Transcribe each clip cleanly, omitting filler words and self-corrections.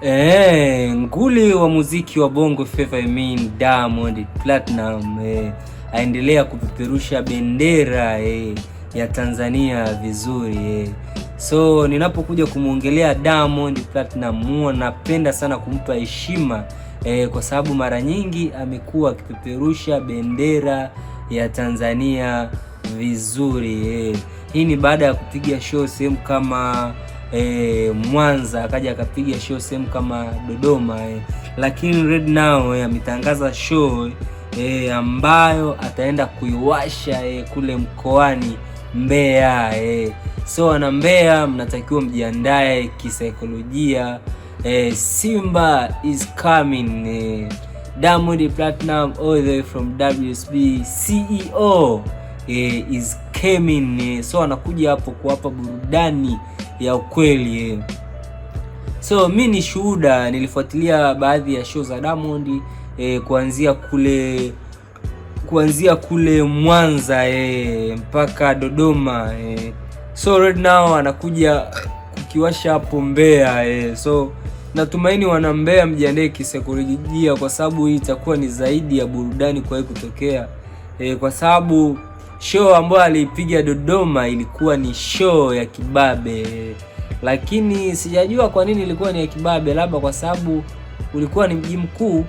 Nguli wa muziki wa Bongo Flava, I mean Diamond Platinum, aendelea kupeperusha bendera ya Tanzania vizuri. So ninapokuja kumwongelea Diamond Platinum, huwa napenda sana kumpa heshima kwa sababu mara nyingi amekuwa akipeperusha bendera ya Tanzania vizuri. Hii ni baada ya kupiga show sehemu kama Mwanza, akaja akapiga show sehemu kama Dodoma. Lakini right now ametangaza show ambayo ataenda kuiwasha kule mkoani Mbeya. So wana Mbeya, mnatakiwa mjiandae kisaikolojia. Simba is coming. Diamond Platinum all the way from WCB CEO is coming. So anakuja hapo kuwapa burudani ya ukweli. So mi ni shuhuda, nilifuatilia baadhi ya show za Diamond kuanzia kule Mwanza mpaka Dodoma. So right now anakuja kukiwasha hapo Mbeya. So natumaini wana Mbeya mjiandae kisaikolojia, kwa sababu hii itakuwa ni zaidi ya burudani kwa kutokea kwa sababu show ambayo aliipiga Dodoma ilikuwa ni show ya kibabe, lakini sijajua kwa nini ilikuwa ni ya kibabe, labda kwa sababu ulikuwa ni mji mkuu.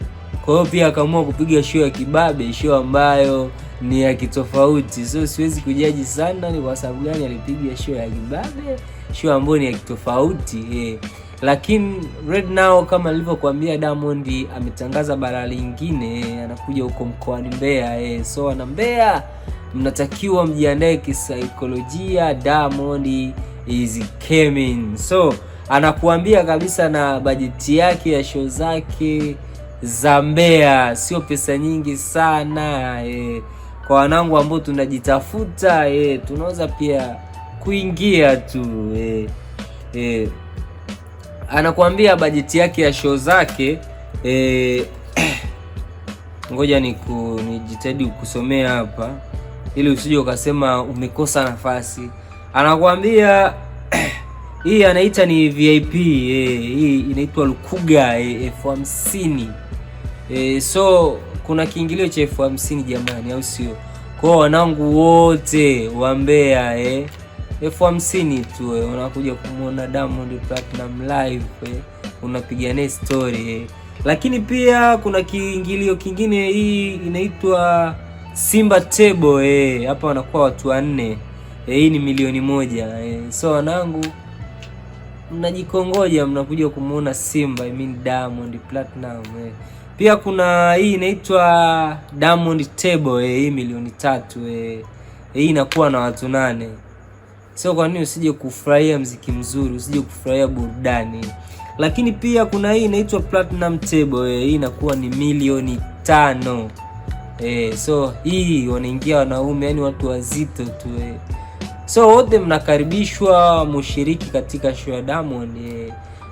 Kwa hiyo pia akaamua kupiga show ya kibabe, show ambayo ni ya kitofauti. So siwezi kujudge sana ni kwa sababu gani alipiga show ya kibabe, show ambayo ni ya kitofauti. Lakini right now kama nilivyokuambia, Diamond ametangaza balaa lingine, anakuja huko mkoani Mbeya. So wana Mbeya mnatakiwa mjiandae kisaikolojia, Diamond is coming. So anakuambia kabisa na bajeti yake ya show zake za Mbeya sio pesa nyingi sana. Kwa wanangu ambao tunajitafuta tunaweza pia kuingia tu. Anakuambia bajeti yake ya show zake ngoja nijitahidi kusomea hapa ili usije ukasema umekosa nafasi. Anakuambia hii anaita ni VIP hii inaitwa Lukuga 50,000 so kuna kiingilio cha 50,000 jamani, au sio? Kwa wanangu wote wa Mbeya 50,000 tu unakuja kumuona Diamond Platinum live unapiga naye story. Lakini pia kuna kiingilio kingine, hii inaitwa Simba Table hapa wanakuwa watu wanne hii ni milioni 1. So wanangu mnajikongoja, mnakuja kumuona Simba, I mean Diamond Platinum. Pia kuna hii inaitwa Diamond Table hii milioni 3. Hii inakuwa na watu 8. So kwa nini usije kufurahia mziki mzuri, usije kufurahia burudani? Lakini pia kuna hii inaitwa Platinum Table hii inakuwa ni milioni 5. So hii wanaingia wanaume, yani watu wazito tu. So wote mnakaribishwa mushiriki katika show ya Diamond.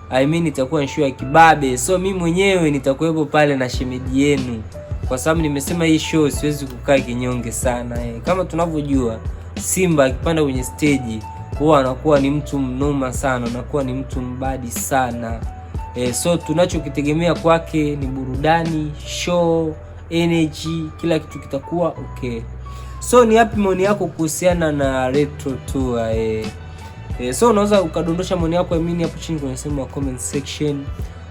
I mean itakuwa ni show ya kibabe. So mi mwenyewe nitakuwepo pale na shemeji yenu, kwa sababu nimesema hii show siwezi kukaa kinyonge sana. Kama tunavyojua Simba akipanda kwenye stage huwa anakuwa ni mtu mnoma sana, anakuwa ni mtu mbadi sana. So tunachokitegemea kwake ni burudani, show, energy, kila kitu kitakuwa okay. So ni yapi maoni yako kuhusiana na Retro Tour? So unaweza ukadondosha maoni yako amini hapo chini kwenye sehemu ya comment section.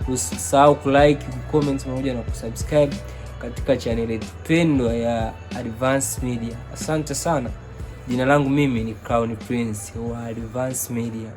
Usisahau kulike, kucomment pamoja na kusubscribe katika channel yetu pendwa ya Advance Media. Asante sana. Jina langu mimi ni Crown Prince wa Advance Media.